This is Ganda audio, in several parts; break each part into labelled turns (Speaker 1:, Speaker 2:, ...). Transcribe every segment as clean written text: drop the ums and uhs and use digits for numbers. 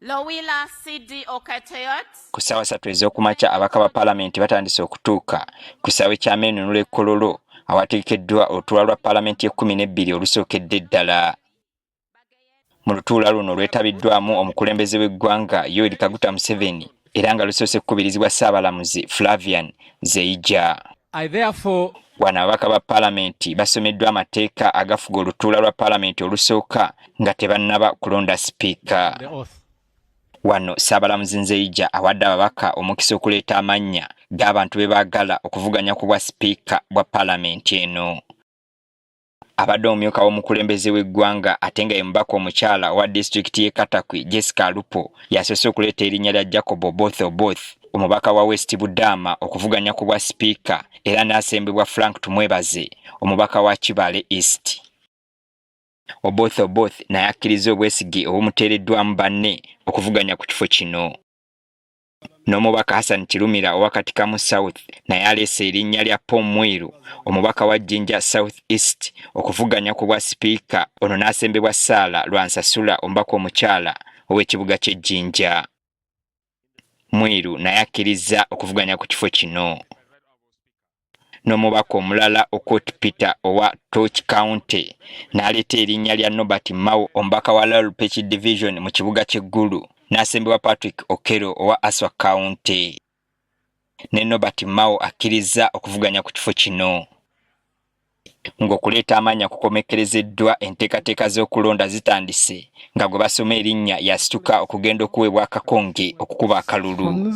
Speaker 1: Lowila CD Oketayot.
Speaker 2: Ku ssaawa 3 ez'okumakya, ababaka ba paalamenti batandise okutuuka ku kisaawe ky'Ameenunula e Kololo, awategekeddwa olutuula lwa paalamenti y'e-12 olusookedde ddala. Mu lutuula luno lwetabiddwamu omukulembeze w'eggwanga Yoweri Kaguta Museveni, era nga lusoose kukubirizibwa Ssaabalamuzi Flavian Zeija.
Speaker 3: I therefore
Speaker 2: Wano ababaka ba paalamenti basomeddwa amateeka agafuga olutuula lwa paalamenti olusooka nga tebannaba kulonda sipiika.
Speaker 3: The oath.
Speaker 2: Wano Ssaabalamuzi Nzeija awadde ababaka omukisa okuleeta amannya g'abantu be baagala okuvuganya ku bwa sipiika bwa paalamenti eno. Abadde omumyuka w'omukulembeze w'eggwanga ate nga ye mubaka omukyala owa disitulikiti y'e Katakwi, Jessica Alupo, yasoose okuleeta erinnya lya Jacob Oboth Oboth, omubaka wa West Budaama, okuvuganya ku bwa sipiika, era n'asembebwa Frank Tumwebaze, omubaka wa Kibaale East. Oboth Oboth naye akkiriza obwesige obumuteereddwamu banne okuvuganya ku kifo kino. N'omubaka Hassan Kirumira owa Katikamu South naye aleese erinnya lya Paul Mwiru, omubaka wa Jinja South East, okuvuganya ku bwa sipiika, ono n'asembebwa Saala Lwansasula, omubaka omukyala ow'ekibuga ky'e Jinja. Mwiru naye akkirizza okuvuganya ku kifo kino. N'omubaka omulala Okot Peter owa Tooch County n'aleeta erinnya lya Norbert Mao, omubaka wa Lolpech Division mu kibuga ky'e Gulu, n'asembebwa Patrick Okello owa Aswa County. Ne Norbert Mao akkirizza okuvuganya ku kifo kino. Ng'okuleeta amannya kukomekkerezeddwa, enteekateeka z'okulonda zitandise, nga gwe basoma erinnya yasituka okugenda okuweebwa akakonge okukuba akalulu.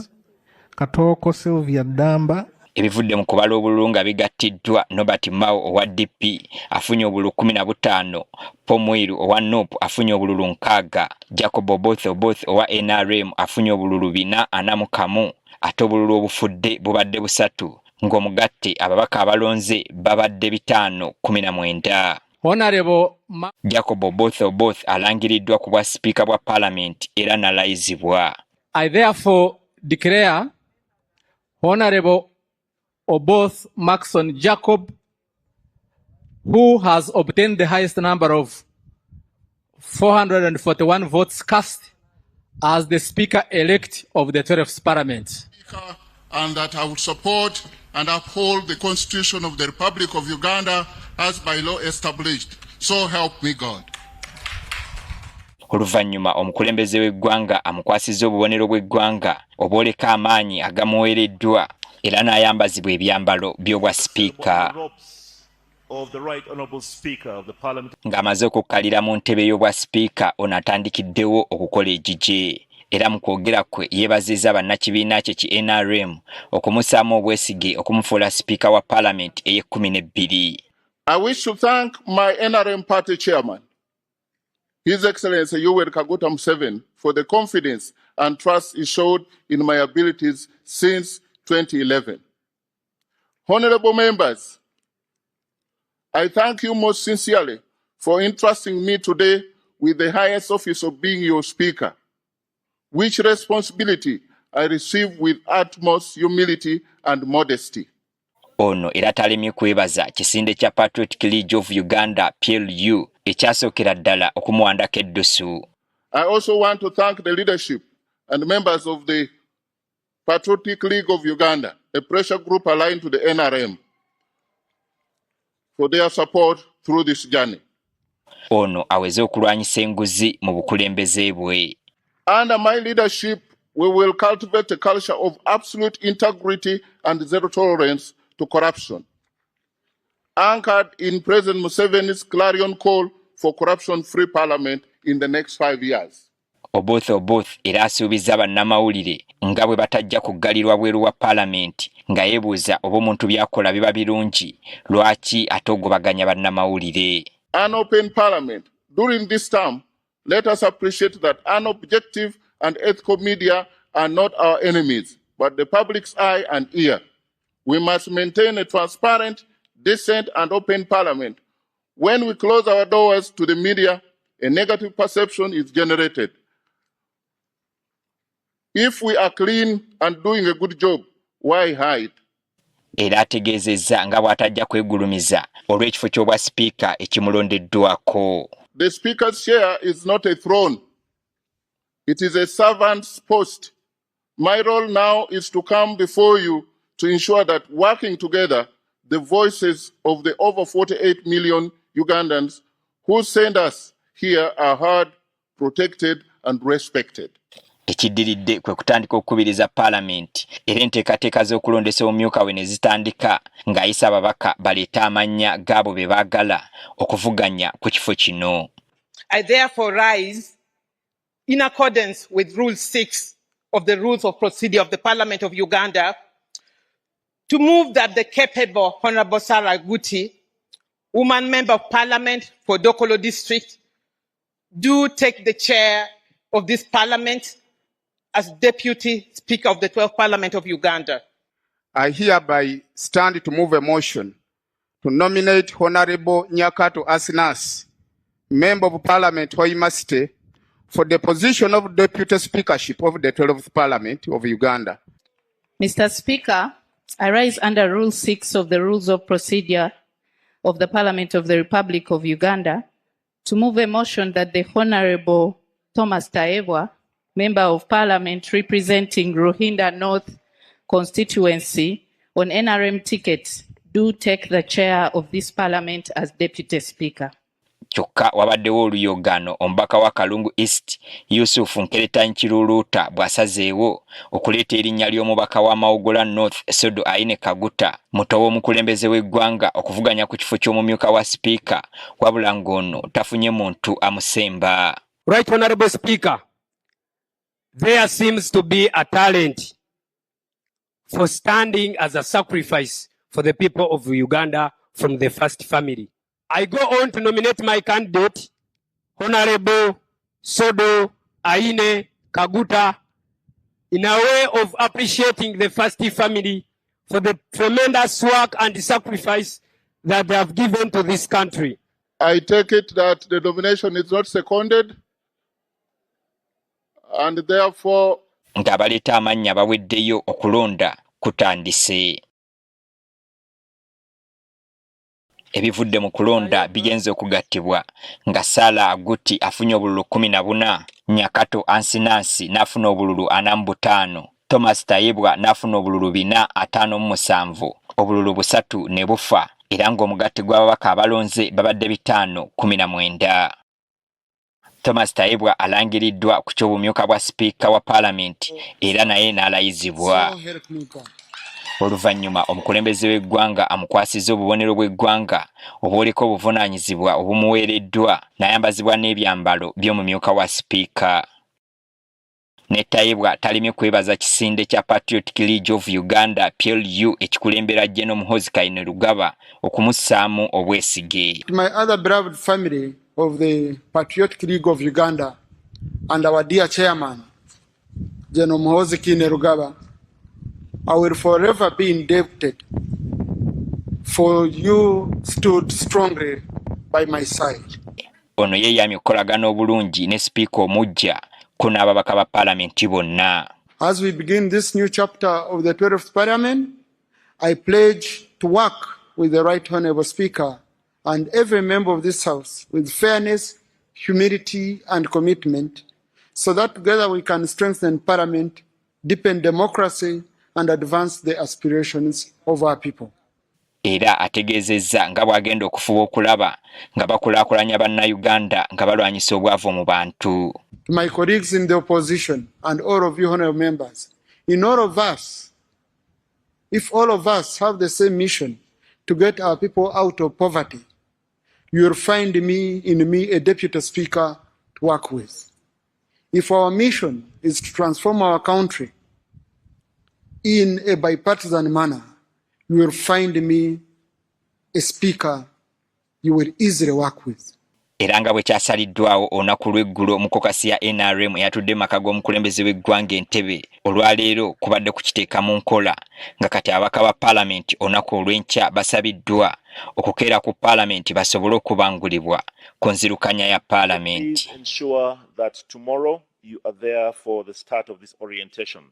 Speaker 4: Katoko Sylvia Damba.
Speaker 2: Ebivudde mu kubala obululu nga bigattiddwa, Norbert Mao owa DP afunye obululu 15, Paul Mwiru owa NUP afunye obululu 60, Jacob Oboth Oboth owa NRM afunye obululu 441, ate obululu obufudde bubadde busatu, ng'omugatte ababaka abalonze babadde 519.
Speaker 3: Honorable
Speaker 2: Jacob Oboth Oboth alangiriddwa ku bwa sipiika bwa paalamenti era n'alayizibwa.
Speaker 3: I therefore declare Honorable Oboth Maxon Jacob, who has obtained the highest number of 441 votes cast, as the Speaker-elect of the 12th Parliament.
Speaker 5: Speaker, and that I will support and uphold the Constitution of the Republic of Uganda as by law established. So help me God.
Speaker 2: Oluvannyuma omukulembeze w'eggwanga amukwasizza obubonero bw'eggwanga obwoleka amaanyi agamuweereddwa, era n'ayambazibwa ebyambalo by'obwa sipiika.
Speaker 6: Of the Right Honorable Speaker of the Parliament.
Speaker 2: Ng'amaze okukkalira mu ntebe y'obwa sipiika, ono atandikiddewo okukola egigye, era mu kwogera kwe yeebazizza bannakibiina kye ki NRM okumussaamu obwesige okumufuula sipiika wa paalamenti ey'e-12.
Speaker 5: I wish to thank my NRM party chairman, His Excellency Yoweri Kaguta Museveni, for the confidence and trust he showed in my abilities since 2011. Honorable members, I thank you most sincerely for entrusting me today with the highest office of being your speaker, which responsibility I receive with utmost humility and modesty.
Speaker 2: Ono era talemye kwebaza kisinde kya Patriotic League of Uganda, PLU, ekyasookera ddala okumuwandako eddusu.
Speaker 5: I also want to thank the leadership and members of the Patriotic League of Uganda, a pressure group aligned to the NRM, for their support through this journey.
Speaker 2: Ono aweze okulwanyisa enguzi mu bukulembeze bwe.
Speaker 5: Under my leadership, we will cultivate a culture of absolute integrity and zero tolerance to corruption, anchored in President Museveni's clarion call for corruption-free parliament in the next 5 years.
Speaker 2: Oboth Oboth era asuubizza bannamawulire nga bwe batajja kuggalirwa bweru wa paalamenti, nga yeebuuza oba omuntu by'akola biba birungi, lwaki ate ogobaganya bannamawulire.
Speaker 5: An open parliament. During this term, let us appreciate that an objective and ethical media are not our enemies, but the public's eye and ear. We must maintain a transparent, decent, and open parliament. When we close our doors to the media, a negative perception is generated. If we are clean and doing a good job, why hide?
Speaker 2: Era ategeezezza nga bw'atajja kwegulumiza olw'ekifo ky'obwa sipiika ekimulondeddwako.
Speaker 5: The speaker's chair is not a throne. It is a servant's post. My role now is to come before you to ensure that working together, the voices of the over 48 million Ugandans who send us here are heard, protected, and respected.
Speaker 2: Ekiddiridde kwe kutandika okukubiriza paalamenti era enteekateeka z'okulondesa omumyuka we ne zitandika ng'ayisa ababaka baleete amannya gaabo be baagala okuvuganya ku kifo kino.
Speaker 7: I therefore rise in accordance with Rule 6 of the Rules of Procedure of the Parliament of Uganda to move that the capable Honorable Sarah Guti, woman member of Parliament for Dokolo District, do take the chair of this Parliament as Deputy Speaker of the 12th Parliament of Uganda.
Speaker 8: I hereby stand to move a motion to nominate Honorable Nyakato Asinas, Member of Parliament Hoima City, for the position of Deputy Speakership of the 12th Parliament of Uganda.
Speaker 9: Mr. Speaker, I rise under Rule 6 of the Rules of Procedure of the Parliament of the Republic of Uganda to move a motion that the Honorable Thomas Tayebwa, Member of Parliament representing Ruhinda North constituency on NRM ticket, do take the chair of this Parliament as Deputy Speaker.
Speaker 2: Kyokka wabaddewo oluyogaano omubaka wa Kalungu East Yusuf Nkeretanyi Kiruluuta bw'asazeewo okuleeta erinnya ly'omubaka wa Mawogola North Sodo Aine Kaguta muto w'omukulembeze w'eggwanga okuvuganya ku kifo ky'omumyuka wa sipiika wabula ng'ono tafunye muntu amusemba.
Speaker 10: Right Honorable Speaker, there seems to be a talent for standing as a sacrifice for the people of Uganda from the first family. I go on to nominate my candidate, Honorable Sodo Aine Kaguta, in a way of appreciating the first family for the tremendous work and sacrifice that they have given to this country.
Speaker 5: I take it that the nomination is not seconded, and therefore
Speaker 2: Ng'abaleeta amannya baweddeyo okulonda kutandise. Ebivudde mu kulonda bigenze okugattibwa nga Sarah Aguti afunye obululu 14, Nyakato Ansinansi n'afuna obululu 45, Thomas Tayebwa n'afuna obululu 457, obululu 3 ne bufa era ng'omugatte gw'ababaka abalonze babadde 519. Thomas Tayebwa alangiriddwa ku ky'obumyuka bwa sipiika wa paalamenti era naye n'alayizibwa. Oluvannyuma omukulembeze w'eggwanga amukwasizza obubonero bw'eggwanga obwoleka obuvunaanyizibwa obumuweereddwa n'ayambazibwa n'ebyambalo by'omumyuka wa sipiika. Ne Tayebwa talemye kwebaza kisinde kya Patriotic League of Uganda PLU ekikulembera General Muhoozi Kainerugaba okumussaamu obwesige.
Speaker 11: My other beloved family of the Patriotic League of Uganda and our dear chairman, General Muhoozi Kainerugaba, I will forever be indebted for you stood strongly by my side.
Speaker 2: Ono yeeyamye okukolagana obulungi ne sipiika omuggya ko n'ababaka ba paalamenti bonna.
Speaker 11: As we begin this new chapter of the 12th Parliament, I pledge to work with the Right Honorable Speaker and every member of this House with fairness, humility, and commitment so that together we can strengthen Parliament, deepen democracy, and advance the aspirations of our people.
Speaker 2: Era ategeezezza nga bw'agenda okufuba okulaba nga bakulaakulanya bannayuganda nga balwanyisa obwavu mu bantu.
Speaker 11: To my colleagues in the opposition and all of you honorable members, in all of us, if all of us have the same mission to get our people out of poverty, you will find me in me a deputy speaker to work with. If our mission is to transform our country in a bipartisan manner, you will find me a speaker you will easily work with.
Speaker 2: Era nga bwe kyasaliddwawo olunaku lw'eggulo mu caucus ya NRM eyatudde mu maka g'omukulembeze w'eggwanga Entebbe, olwaleero kubadde kukiteeka mu nkola nga kati ababaka ba paalamenti olunaku olw'enkya basabiddwa okukeera ku paalamenti basobole okubangulibwa ku nzirukanya ya paalamenti.
Speaker 6: Please ensure that tomorrow you are there for the start of this orientation.